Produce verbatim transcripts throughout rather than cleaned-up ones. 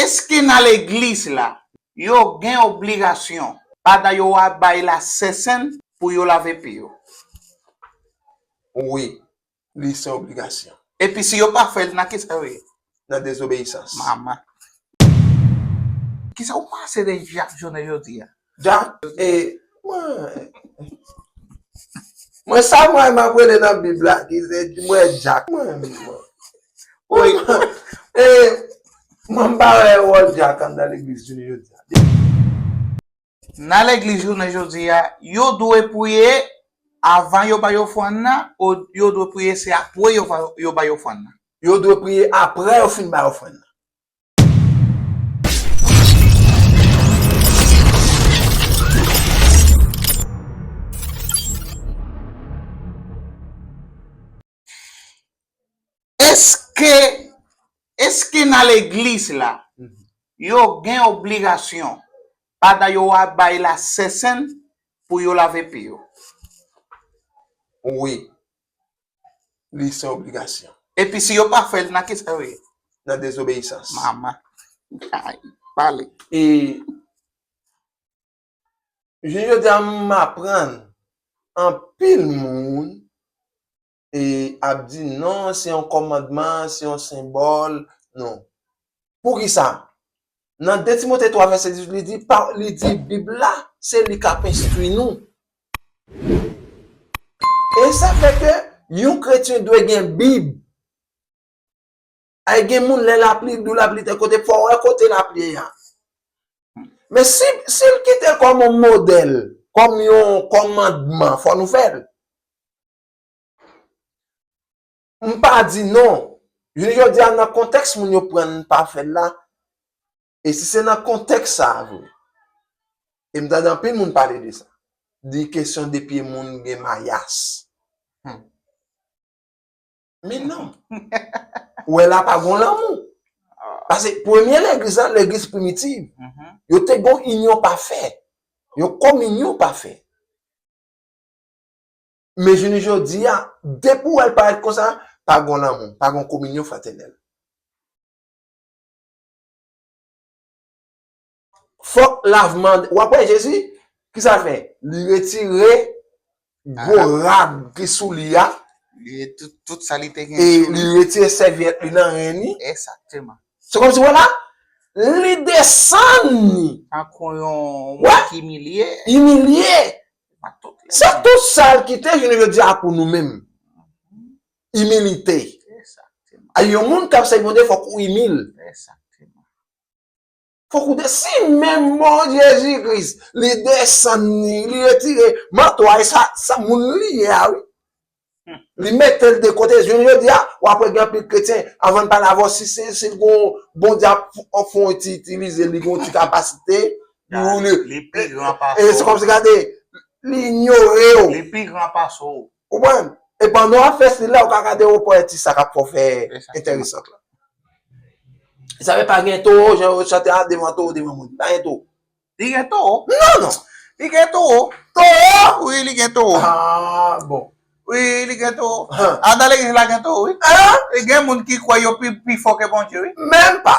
Èske nan legliz la, yo gen obligasyon, pandan yo a bay la sentsèn, pou yo lave pye yo? Wi, li se obligasyon. Epi si yo pa fè l, nan kisa yo ye? Nan dezobeyisans. Manman. Kisa w panse de Jack jounen jodi a? Jack, e, mwen, mwen sa mwen m ap rele nan Bib la, ki se mwen Jack, mwen menm. Wi. E, mwen m pa wè wòl Jack anndan legliz jounen jodi a. Nan legliz jounen jodi a, yo dwe priye avan yo bay ofrann nan, ou yo dwe priye se apre yo, yo bay ofrann nan? Yo dwe priye apre yo fin bay ofrann nan. Èske, èske nan legliz la, yo gen obligasyon, pandan yo a bay la sentsèn, pou yo lave pye yo? Wi. Li se obligasyon. Epi si yo pa fè l, nan kisa yo ye? Nan dezobeyisans. Manman. Ay, pale. E jounen jodi a, m aprann anpil moun e ap di non, se yon kòmandman, se yon senbòl. Non. Poukisa? Nan de Timote twa vèsè dizuit, li di, pa, li di Bib la, se li k ap enstwi nou. E sa fè ke yon kretyen dwe gen Bib. Ay gen moun lè lapli dou, lapli tè kote, fò w wè kote lapli ye a. Men si, si l kite l kòm yon modèl, kòm yon kòmandman, fò nou fè l. M pa di non. Jounen jodi a, nan kontèks moun yo pran n pa fè l la, e si se nan kontèks sa a vre, e m tande anpil moun pale de sa, di kesyon de pye moun gen mayas. Hmm. Men non. Ou wè la pa gon lanmou. Paske premye legliz la, legliz primitiv, yo te gon inyon pafè. Yon kominyon pafè. Men jounen jodi a, depi w wè l parèt konsa, pa gon lanmou, pa gon kominyon fratènèl. Fòk lavman, w ap wè Jezi, kisa l fè? Li retire gwo rad ki sou li a. Li, tout, tout sa li te gen sou li. E li retire sèvyèt li nan ren li. Egzakteman. Se kòmsi, wè la, li desann li. Tankou yon moun ki imilye. Imilye. Se tout sa l kite jounen jodi a pou nou menm. Imilite. Egzakteman. A, yon moun k ap sèvi Bondye, fòk ou imil. Egzakteman. Fòk ou de, si menm bon Jezi Kris, li desann li, li retire manto a, e sa, sa moun li ye a, wi. Li mete l de kote, jounen jodi a, w ap wè gen anpil kretyen, anvan n pale avè w, si se, si l gon Bondye ap f-, ap fè yon ti itilize, li gon ti kapasite, li, li pi gran pase w. E se kòmsi, gade, li inyore w. Li pi gran pase w. Ou konprann? E pandan w ap fè stil la, ou ka gade yon pòtèt sa k ap fè w fè enteresan la. Sa vle pa gen towo, jan yo chante a, devan towo, devan moun. Pa gen towo. Li gen towo? Non, non. Li gen towo. Towo? Wi, li gen towo. Ah, bon. Wi, li gen towo. Adan legliz la gen towo, wi. E gen moun ki kwè yo pi, pi fò ke Bondye, wi. Menm pa.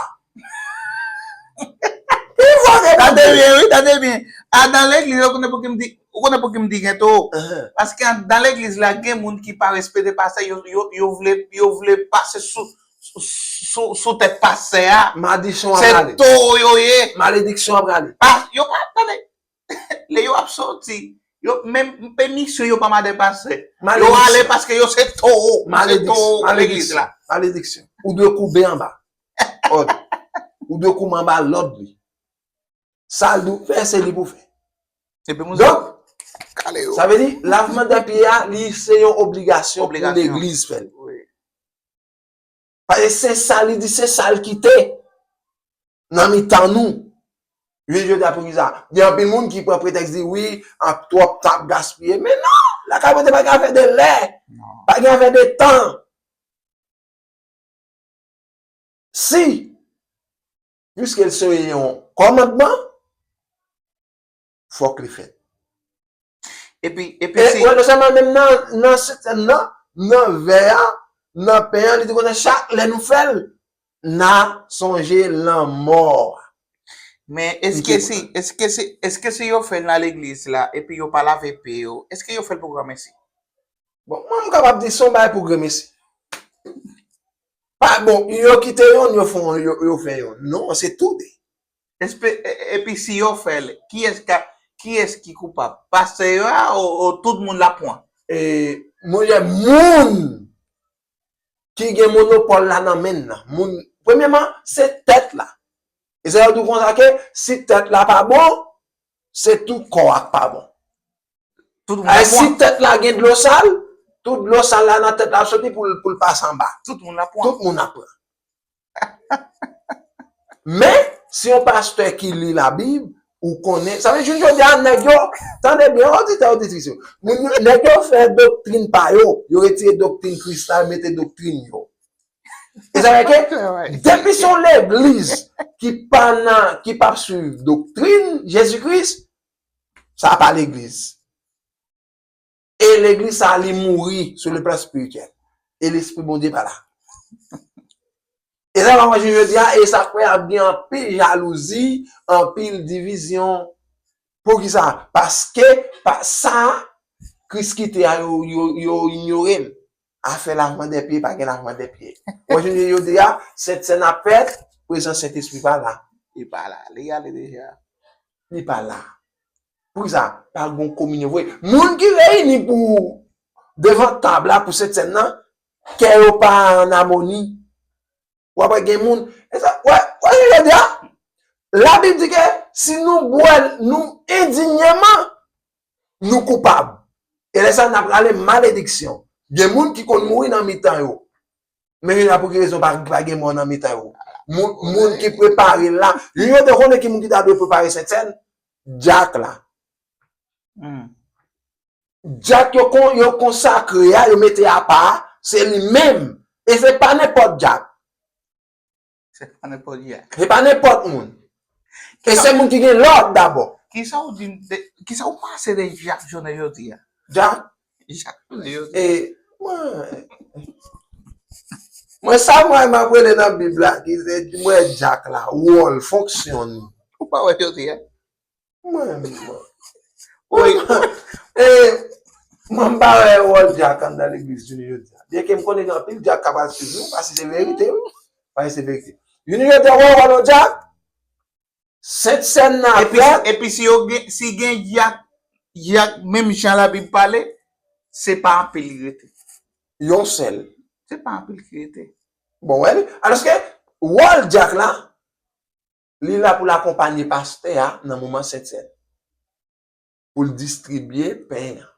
Pi fò ke Bondye. Tande byen, wi, tande byen. Adan legliz, ou konnen pou ki m di, ou konnen pou ki m di gen towo. Paske adan legliz la, gen moun ki pa respekte pastè, yo, yo, yo vle, yo vle pase sou, sou, sou, sou tèt pastè a. Malediksyon ap rale. Se towo yo ye. Malediksyon ap rale. Pa, yo pa, tande. Lè yo ap soti, yo, menm pèmisyon yo pa mande pastè. Yo ale paske yo se towo. Se towo legliz la. Malediksyon. Ou dwe koube anba. Òd. Ou dwe koube anba lòd li. Sa l di w fè, se li pou fè. Donk, sa vle di, lavman dè pye a, li se yon obligasyon pou legliz fè l. Paske se sa li di, se sa l kite nan mitan nou. Jodi a, poukisa? Gen anpil moun ki pran pretèks di, wi, an twòp tan ap gaspiye. Men non, lakay Bondye pa gen afè de lè. Pa gen afè de tan. Si, piske l se yon kòmandman, fòk li fèt. Epi, epi e, si wè, non sèlman menm nan, nan sentèn nan, nan vè a, nan pen an, li di konnen chak lè nou fè l, N a sonje lanmò. Men èske si, èske si, èske si yo fè l nan legliz la epi yo pa lave pye yo, èske yo fè l pou granmesi? Bon, mwen m kapab di se yon bagay pou granmesi. Pa, bon, yo kite yonn, yo fè yon, yo, yo fè yonn. Non, se tou de. Espe, e- epi si yo fè l, kiyès ka, kiyès ki koupab? Pastè yo a ou, ou tout moun la pran? E, monchè, moun ki gen monopòl la nan men l nan. Moun, premyèman, se tèt la. E sa yo di w konsa ke si tèt la pa bon, se tout kò a k pa bon. Tout moun Ay, la si pran. Tèt la gen dlo sal, tout dlo sal la nan tèt la ap soti pou l pou l pase anba. Tout moun la pran. Tout moun ap pran. Men, si yon pastè ki li Labib, ou konnen, sa vle di, jodi a, nèg yo, tande byen, oditè, oditris yo, moun yo, nèg yo fè doktrin pa yo, yo retire doktrin Kris la, yo mete doktrin yo. E sa vle di, depi se yon legliz ki pa nan, ki p ap swiv doktrin Jezi Kris, sa pa legliz. E legliz sa a, li mouri sou le plan espirityèl. E Lespri Bondye pa la. E sa, mwen, jodi a, e sa fè ap gen anpil jalouzi, anpil divizyon. Poukisa? Paske pa, sa Kris kite a, yo, yo, yo inyore l. Afè lavman dè pye, pa gen lavman dè pye. Mwen, jodi a, Sent Sèn ap fèt, prezans Sentespri pa la. Li pa la, li ale deja. Li pa la. Poukisa? Pa gen kominyon vre. Moun ki reyini pou devan tab la, pou Sent Sèn nan, kè yo pa an amoni. W ap wè gen moun. E sa, wè, wè, jodi a, Labib di ke si nou bwè, nou endinyeman, nou koupab. E lè sa, n ap rale malediksyon. Gen moun ki konn mouri nan mitan yo. Men jodi a, pou ki rezon pa, pa gen mò nan mitan yo? Moun, moun ki prepare l la. Yo, yo te konnen ki moun ki ta dwe prepare Sent Sèn? Dyak la. Hmm. Dyak yo, kon, yo konsakre a, yo mete apa a, se li menm. E se pa nenpòt dyak. Se pa nenpòt dyak. Se pa nenpòt moun. E se moun ki gen lòd dabò. Kisa ou di m de, kisa ou panse de dyak jounen jodi a? Dyak, Dyak jounen jodi a. e, mwen, mwen sa mwen m ap rele nan Bib la, ki se, mwen dyak la, wòl, fonksyon li. Ou pa wè jodi a? Mwen, mwen. Wi. E, mwen m pa wè wòl dyak anndan legliz jounen jodi a. Byenke m konnen gen anpil dyak k ap al swiv nou, paske se verite, wi. Paske se verite. Jounen jodi a, wè wòl yon dyak, Sent Sèn nan ap Epi, fèt. Epi si yo gen, si gen dyak, dyak, menm jan Labib pale, se pa anpil ki rete. Yon sèl. Se pa anpil ki rete. Bon, wè, alòske wòl dyak la, li la pou l akonpanye pastè a nan moman Sent Sèn. Pou l distribye pen an.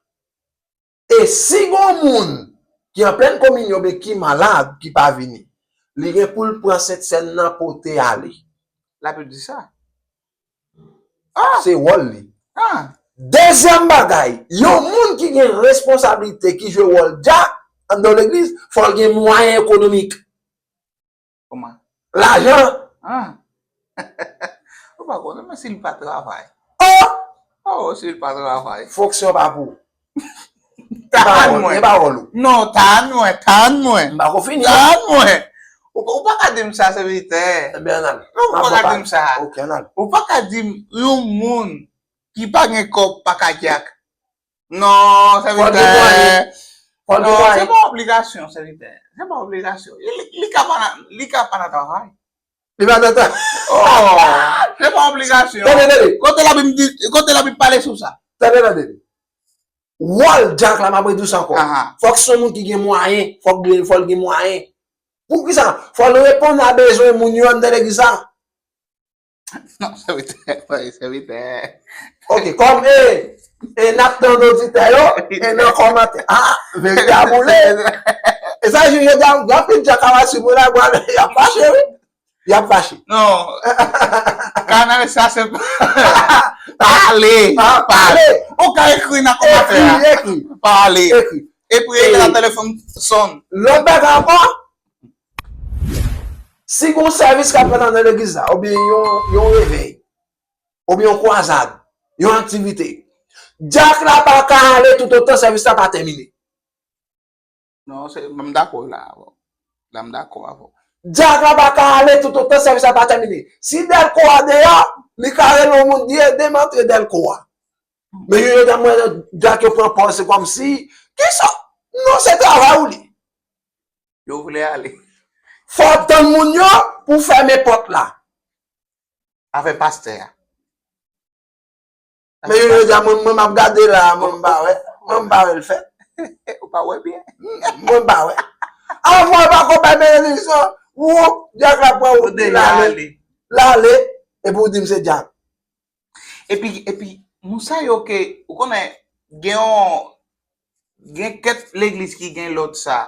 E si gon moun ki an plèn kominyon oubyen ki malad, ki pa vini, li gen pou l pran Sent Sèn nan pote ale. Labib di sa. Se wòl li. Ah, Dezyèm bagay, yon moun ki gen responsablite, ki jwe wòl dyak anndan legliz, fò l gen mwayen ekonomik. Kòman? Lajan. Ah. Ou pa konnen, men si l pa travay. Oh! Oh, si l pa travay. Fonksyon pa pou. Tann mwen. E pa wòl ou. Non, tann mwen, tann mwen. M pa ko fini. Tann mwen. Ou, ou pa ka di m sa, sèvitè. Ebyen, ann al. Non, ou pa ka di m sa. Ok, ann al. Ou pa ka di m yon moun ki pa gen kòb pa ka dyak. Non, Fò l gen mwayen. Sèvitè. Fò l gen Non, se mwayen. Pa obligasyon, sèvitè. Se pa obligasyon. Li, li ka pa nan, li ka pa nan travay. Li pa nan ta. Oh, se pa obligasyon. Tande, tande. Kote Labib di, kote Labib pale sou sa? Tande, tande. Wòl dyak la, m ap redi w sa ankò. Aha. Fòk se yon moun ki gen mwayen. Fòk gen, fò l gen mwayen. Poukisa? Fò l reponn a bezwen moun yo anndan legliz la. Non, sèvitè, wi, sèvitè. Ok, kòm, e, e n ap tann oditè yo, e nan kòmantè. Ah, verite a boule. E sa, jodi a, gen anpil dyak a sou mwen la, y ap fache, wi. Y ap fache. Non. Kanal sa se pale. Ah, pale. Ou ka ekri nan kòmantè a. Ekri, ekri, Pale. Ekri. Epi rele nan telefòn sonn. Lòt bagay ankò, si gon sèvis k ap fèt anndan legliz la, oubyen yon, yon revèy, oubyen yon kwazad, yon aktivite, dyak la pa ka ale toutotan sèvis la pa tèmine. Non, se, m dakò la avè w. La, m dakò avè w. Dyak la pa ka ale toutotan sèvis la pa tèmine. Si Dèlko a deyò, li ka rele yon moun di ede m antre Dèlko a. Men jodi a m wè dyak yo pran pòz se kòmsi, kisa? Non, se travay ou li. Yo vle ale. Fò w tann moun yo pou fèmen pòt la. Afè pastè a. Men yo, yo di a mwen, mwen m ap gade la, mwen m pa wè. Mwen m pa wè l fèt. Ou pa wè byen. Mwen m pa wè. Anvan w pa konn bay benediksyon, ou, dyak la pran ou, l ale. L ale, epi ou di m se dyak. Epi, epi, moun sa yo ke, ou konnen, gen yon, gen kèk legliz ki gen lòd sa,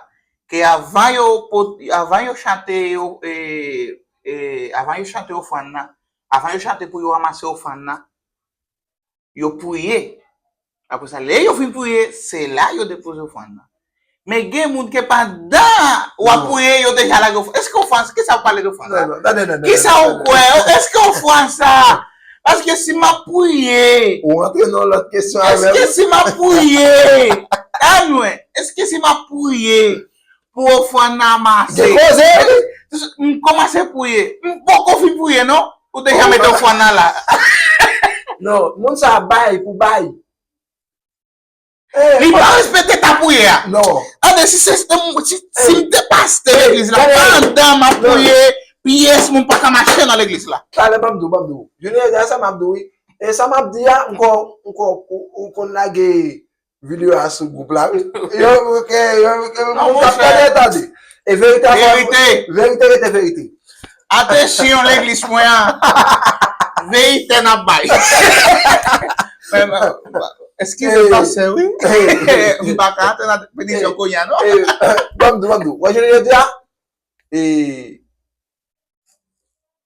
ke avan yo pot-, avan yo chante yo, e, e, avan yo chante ofrann nan, avan yo chante pou yo ranmase ofrann nan, yo priye. Apre sa, lè yo fin priye, se la yo depoze ofrann nan. Men gen moun ke pandan w ap priye, yo deja lage ofrann. Èske ofrann, kisa w pale de ofrann sa? Kisa w kwè? Èske ofrann sa? Paske si m ap priye, ou antre nan lòt kesyon avè m. Èske si m ap priye, ann wè, èske si m ap priye pou ofrann nan mase? Gen koze, wi. M kòmanse priye. M poko fin priye, non. Ou deja mete ofrann nan la. Non, moun sa bay pou bay. Li pa respekte ta priyè a. Non. Tande, si se, si, si m te pastè legliz la, pandan m ap priye, pyès moun pa ka mache nan legliz la. Talè, ban m di w, ban m di w. Junior, sa m ap di w, wi. E sa m ap di a, m kwè, m kwè, ou, ou konn lage videyo a sou gwoup la, wi. Yo, ok, yo, ok, moun k ap tande, tande. E verite a, verite, verite rete verite. Atansyon, legliz mwen an. Verite n ap bay. Eskize m, pastè, wi. M pa ka antre nan benediksyon kounye a, non. Ban m di w, ban m di w. Wè, jodi a, e,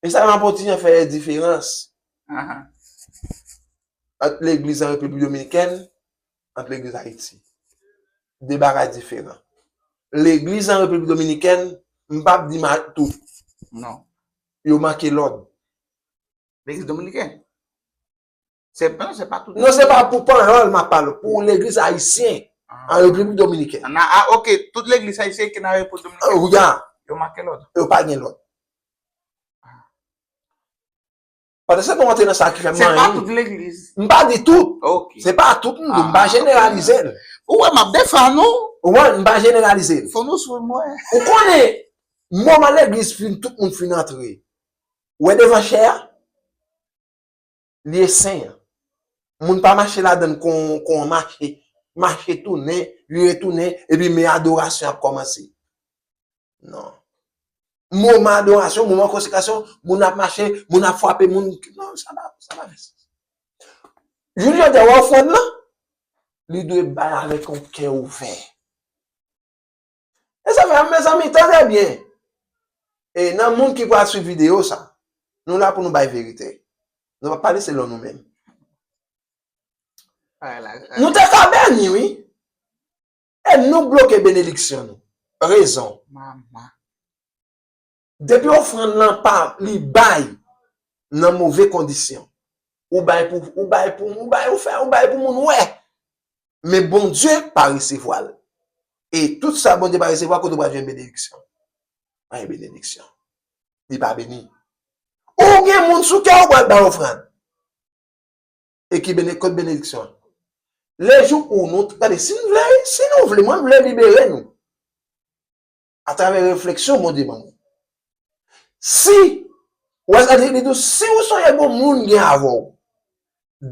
e sa m ap kontinye fè diferans ant legliz an Repiblik Dominikèn, ant legliz Ayiti. De bagay diferan. Legliz an Repiblik Dominikèn, m p ap di ma-, tout. Non. Yo manke lòd. Legliz dominikèn? Se, non, se pa tout. Non, se pa pou panyòl m ap pale, pou legliz ayisyen an Repiblik Dominikèn. Ah, ok, tout legliz ayisyen ki nan Repiblik Dominikèn. Yo manke lòd. Yo pa gen lòd. Paske se nou antre nan sa ki fè m manyen. Se pa tout legliz. M pa di tout. Ok. Se pa tout, m di, m pa jeneralize l. Ou wè, m ap defann ou. Ou wè, m pa jeneralize l. Fò nou swiv mwen. Ou konnen, moman legliz fin, tout moun fin antre. Ou wè devan chè a? Li e sen an. Moun pa mache ladan l kon, kon mache. Mache tounen, li retounen, epi men adorasyon ap kòmanse. Non. Moman adorasyon, moman konsekrasyon, moun ap mache, moun ap frape, moun, non, sa pa, sa pa fè sans. Jodi a, wè ofrann lan, li dwe bay avèk yon kè ouvè. E sa fè, mezanmi, tande byen. E nan moun ki pral swiv videyo sa, nou la pou nou bay verite. Nou pa pale selon nou menm. Nou te ka beni, wi. E nou bloke benediksyon nou. Rezon. Manman. Depi ofrann lan pa, li bay nan move kondisyon. Ou bay pou, ou bay pou, ou bay, ou fè, ou bay pou moun wè. Men Bondye pa resevwa l. E tout sa Bondye pa resevwa, kote w pral jwenn benediksyon? Pa gen benediksyon. Li pa beni. Ou gen moun sou kè w pral bay ofrann. E ki bene-, kot benediksyon an? Lejou ou nou, tande, si n vle, si nou vle, mwen vle libere nou. Atravè refleksyon Bondye ban mwen. Si, ou wè sa li di tou, si ou sonje gon moun gen avè w,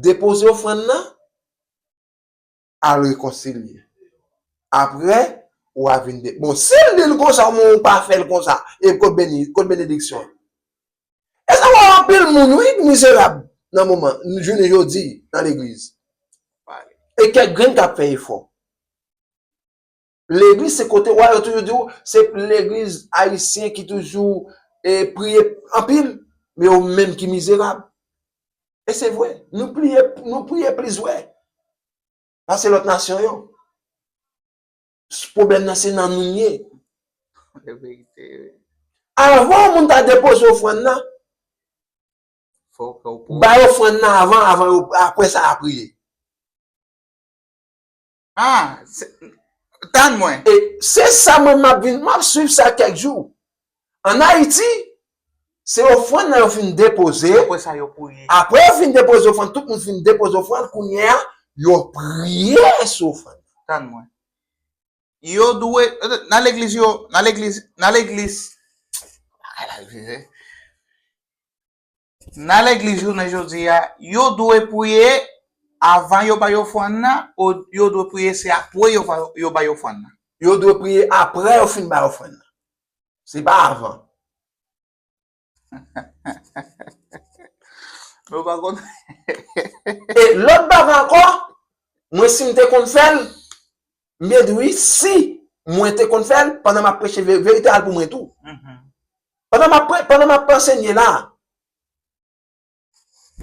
depoze ofrann nan, al rekonsilye. Apre, w a vin de. Bon, si l di l konsa, men ou pa fè l konsa, e kot beni, kot benediksyon an? E sa wè anpil moun, wi, k mizerab nan moman, jounen jodi, nan legliz. E kèk grenn k ap fè efò. Legliz se kote, wè, yo toujou di w, se legliz ayisyen ki toujou, e, priye anpil, men yo menm ki mizerab. E se vre, nou priye, nou priye plis vre pase lòt nasyon yo. Pwoblèm nan se nan nou l ye. Se verite, wi. Avan yon moun ta depoze ofrann nan, fò w, fò w priye. Bay ofrann nan avan, avan yo, apre sa a priye. Ah, se, tann mwen. E se sa mwen m ap vin, m ap swiv sa kèk jou. Ann Ayiti, se ofrann nan yo fin depoze. Apre sa, yo priye. Apre yo fin depoze ofrann, tout moun fin depoze ofrann, kounye a, yo priye sou ofrann. Tann mwen. Yo dwe, nan legliz yo, nan legliz, nan legliz, nan legliz jounen jodi a, yo dwe priye avan yo bay ofrann nan, ou yo dwe priye se apre yo, yo bay ofrann nan? Yo dwe priye apre yo fin bay ofrann nan. Se pa avan. Men ou pa konn. E lòt bagay ankò, mwen si m te konn fè l, m byen di wi, si mwen te konn fè l, pandan m ap preche ve- verite al pou mwen tou. Mhm. Pandan m ap pre- pandan m ap ansenye la,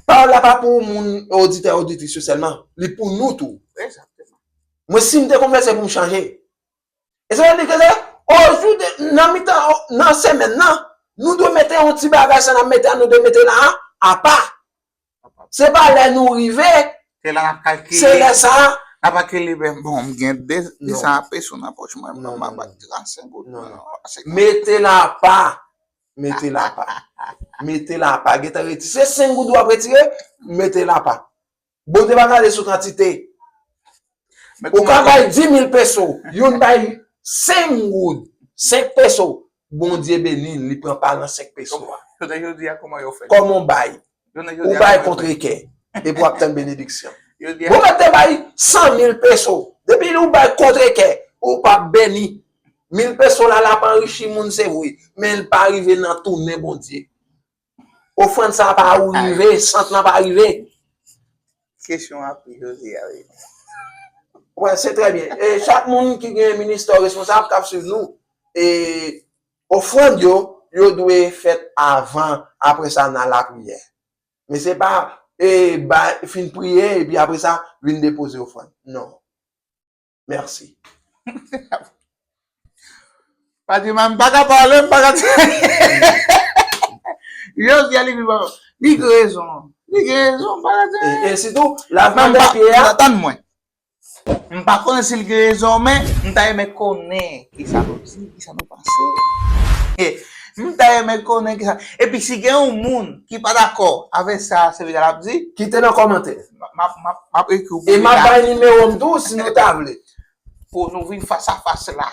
pawòl la pa pou moun oditè, oditris yo sèlman, li pou nou tou. Egzakteman. Mwen si m te konn fè l, se pou m chanje. E sa vle di ke se ojou de, nan mitan, nan semèn nan, nou dwe mete yon ti bagay sa n ap mete a, nou dwe mete la a, apa. Se pa lè nou rive, se lè sa a. N ap kalkile, bon, m gen de san peso nan pòch mwen, m ap bat trannsenk goud. Non, non. Mete la apa. Mete la apa. Mete la apa. Gentan retire. Se senk goud w ap retire, mete la apa. Bondye pa gade sou kantite. Ou ka bay dis mil peso, youn bay senk goud, senk peso. Bondye beni l, li pran pa nan senk peso a. Jounen jodi a, kòman yo fè? Kòman w bay? Ou bay kontre kè, epi w ap tann benediksyon. Bon, mwen te bay san mil peso. Depi ou bay kontre kè, ou p ap beni. Mil peso la, l ap anrichi moun, se vre, men l pa rive nan tounen Bondye. Ofrann sa pa ou rive, sant lan pa rive. Kesyon a pi Jozye a, wi. Wè, se trè byen. E chak moun ki gen ministè responsab k ap swiv nou, e ofrann yo, yo dwe fèt avan, apre sa nan lapriyè. Men se pa e ba, fin priye, epi apre sa, vin depoze ofrann. Non. Mèsi. Patriman, m pa ka pale, m pa ka di. Jozye li, li gen rezon. Li gen rezon, m pa ka di. E, e sitou, lavman dè pye a. Tann mwen. M pa konnen si l gen rezon, men m ta renmen konnen kisa nou di, kisa nou panse. M ta renmen konnen kisa. Epi si gen yon moun ki pa dakò avèk sa Sevidal ap di, kite nan kòmantè. M ap, m ap, m ap ekri w pou li la. E m ap bay nimewo m tou, si nou ta vle. Pou nou vin fas a fas la.